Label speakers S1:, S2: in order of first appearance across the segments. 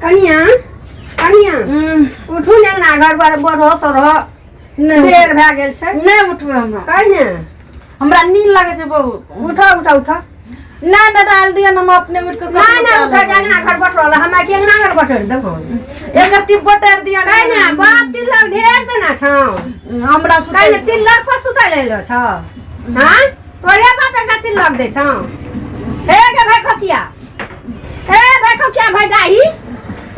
S1: कनिया कनिया उठू ने अंगना घर पर बढ़ो सरो
S2: नहि
S1: देर भए गेल छै
S2: नहि उठबै हमरा
S1: कहि ने
S2: हमरा नींद लागै छै बहुत
S1: उठो उठो उठो
S2: नहि नहि डाल दिअ ने हम अपने उठि कऽ
S1: नहि नहि उठो जे अंगना घर बटरल हमरा की अंगना घर बटर देबो
S2: एक रत्ती बटर दिअ
S1: कहि ने बाप तिलक ढेर देना छौ
S2: हमरा
S1: कहि ने तिलक पर सुतै ले लो छौ हाँ तोरे बाप एकटा तिलक दै छौ हे गे भाई खकिया हे भाई खकिया भाई डाही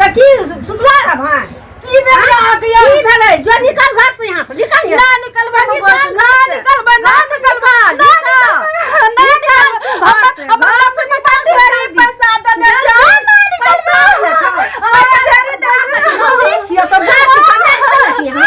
S1: तऽ की सुतला रह भाई
S2: की भेल अहाँके यौ?
S1: की भेलै जो निकल घर से यहाँ से निकल
S2: ना निकलबै हम
S1: निकल
S2: घर ना निकलबै ना निकलबै ना निकलबै ना निकलबै हमर हमर लक्ष्मी माता ढेरी पैसा देने छै ना निकलबै पैसा ढेरी देने
S1: छै छियै तऽ बाप के कमाइ करै छी हम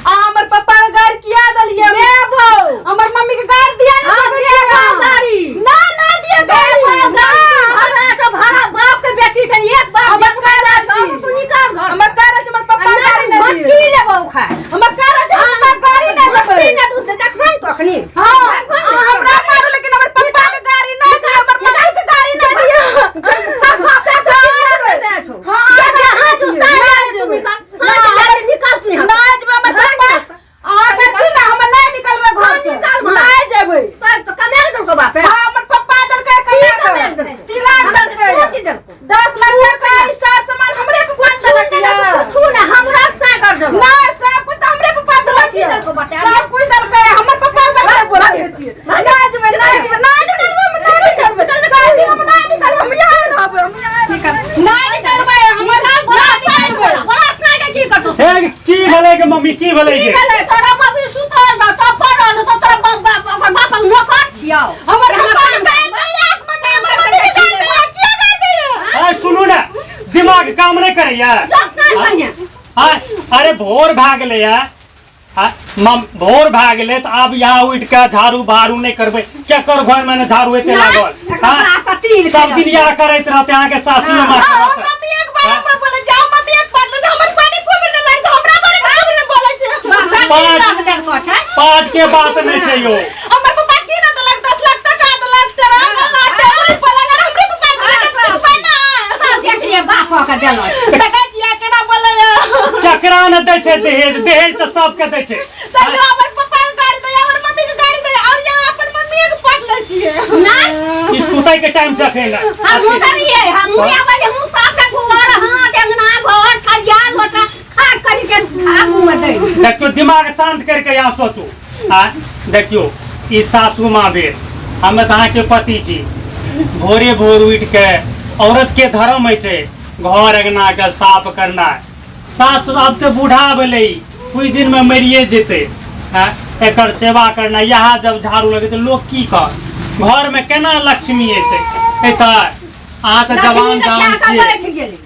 S2: आ हमर पप्पा के गाड़ी किया देलियै
S1: देबो
S2: हमर मम्मी के गाड़ी दिया नहीं
S1: हाँ,
S2: सकै छियै
S1: देबो
S2: अहाँ।
S1: गाड़ी।
S2: ना ना दिया गाड़ी ना
S1: भाड़ा छौ भाड़ा बाप के बेटी छै एक बाप
S2: हमर
S1: जे
S2: कह रहल
S1: छौ,
S2: छी।
S1: तू निकाल घर
S2: हमर कह रहल छी हमर पप्पा के गाड़ी नहीं
S1: घोटी
S2: दिए
S1: लेबो खाय
S2: हमर कह रहल छी हमर पप्पा के गाड़ी नहीं देबै
S1: घोटी ने तू देखबे ने तखनी
S2: हाँ हमरा मारू लेकिन हमर पप्पा के गाड़ी नहीं दिए हमर मम्मी के गाड़ी नहीं दिए
S1: तब बाप के दे छौ
S2: हाँ,
S1: जे जहाँ छौ
S2: ना
S1: सारा
S2: जेबै।
S1: निकाल सारा निकाल तू यहाँ
S2: ना जेबै हमर पप्पा अहाँ के छी ना हमर नहीं निकलबै घर से
S1: निकाल घर।
S2: नहीं जेबै
S1: तो तो कमाल देलको बापे
S2: हाँ हमर पप्पा देलकै कमा
S1: की कमा
S2: के
S1: देलकै?
S2: 3 लाख देलकै
S1: कोची देलको?
S2: 10 लाख देलकै ई सार सामान हमरे पप्पा देलक
S1: कुछ
S2: यऽ।
S1: कुछ ना हमरा सागर देलको
S2: ना सब कुछ तऽ हमरे पप्पा देलक
S1: की
S2: यऽ।
S1: देलको बता?
S2: सब कुछ देलकै हमर पप्पा देलकै बोलै छियै ना जेबै ना जेबै ना निकलबै हम ना निकलबै ना जेबै हम ना निकलबै हम यहाँ रहबै हम यहाँ रहबै ना निकलबै हमर
S1: निकाल बोला
S2: ना निकलबै
S1: बोला सागर की करतो
S3: हे की भेलै गे मम्मी की भेलै
S1: की
S3: गे
S1: भेलै तोरा मम्मी सुतल रह तो पड़ल तो तोरा बाप बाप ओकर बाप नौकर छियौ
S2: हमर पप्पा के गाड़ दैया मम्मी हमर मम्मी के गाड़ दैया किया गाड़ दैया
S3: आय सुनू ने दिमाग काम नहि करैया
S1: दोसर संगे
S3: आय अरे भोर भए गेलैया आ, मम भोर भए गेलै तऽ आब यहाँ उठि कऽ झाड़ू बहारू नहि करबै केकर घरमे ने झाड़ू एते लागल
S1: एकर
S3: आँय?
S1: बाप तिल
S3: सब दिन इएह करैत रहतै अहाँके सासू माँ
S2: हाँ, मम्मी एक बार हम बोले जाओ मम्मी एक बार ले हमर पानी कोई भी नहीं लड़के हमरा बारे में कोई नहीं बोले छे
S3: पाठ पाठ के बात नहि छै यौ
S2: हमर पापा की ना देलक 10 लाख टका देलक ट्रक ना टेबुल पलंग और हमरे पापा देलक सुनबै ना
S1: सब देख लिए बाप के देलक
S2: टका जिया केना बोले
S3: केकरा ने दै छै दहेज दहेज तऽ सबके दै छै
S2: तैयो हमर पापा के गाड़ी दैया हमर मम्मी के गाड़ी दैया और यहाँ अपन मम्मी के पट लै छियै
S1: नहीं
S3: ई सुतै के टाइम छै अखन
S1: हम उतरिए हम आबै हम साफ के घर हाथ अंगना घर खरिया गोटा खा करी के आगू में दै
S3: देखियौ दिमाग शांत करके यहाँ सोचू आ देखियौ ई सासू माँ भेल हमे तऽ अहाँके पति छी भोरे भोर उठि के औरत के धर्म होइ छै घर अंगना के साफ करनाइ सास आब तऽ बूढ़ा भेलै ई, कुछ दिन में मरिए जेतै आँय एकर सेवा करनाइ इएह जब झाड़ू लगेतै लोक की कहत घर में केना लक्ष्मी एतै एतै अहाँ तऽ
S1: लक्ष्मी
S3: जवान
S1: के
S3: जान
S1: खा के
S3: छियै
S1: बैठ गेलै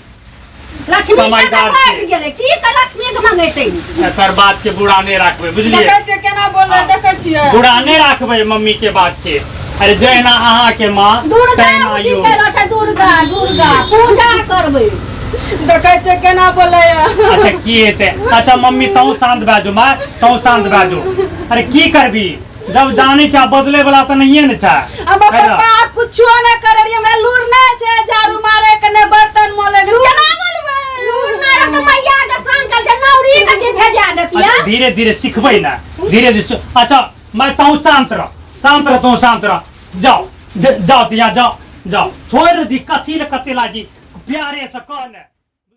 S1: लक्ष्मी खा के
S3: समझदार
S1: बैठ
S3: छियै।
S1: गेलै की के लक्ष्मी के मंगेतै
S3: एकर बात के बुरा नहि राखबै बुझलियै
S2: देखै छियै केना बोले देखै छियै
S3: बुरा नहि राखबै मम्मी के बात के अरे जहिना अहाँके माँ
S1: दुर्गा
S3: तहिना
S1: की
S3: यौ
S1: केलो छै दुर्गा दुर्गा पूजा करबै
S2: देखै छियै केना बोले
S3: अच्छा की हेतै अच्छा मम्मी तहूँ शान्त भए जो माँ तहूँ शान्त भए जो अरे की करबी जब जानै छै बदले वाला तऽ नहिए ने छै
S2: हमर
S3: है ना?
S2: पप्पा कुछो नहि करे रही हमरा लूर नहि छै झाड़ू मारे के नहि बर्तन मोले के केना बोलबै
S1: लूर नहि रहत तऽ मैया के संग कल छै नौरी के भेजा देतियै
S3: अच्छा धीरे धीरे सिखबै ना धीरे धीरे अच्छा मैं तहूँ शान्त रह शान्त रह तहूँ शान्त रह जाओ जाओ दिया जाओ जाओ छोड़ दी कथी ले कते लाजी प्यारे से कह ने।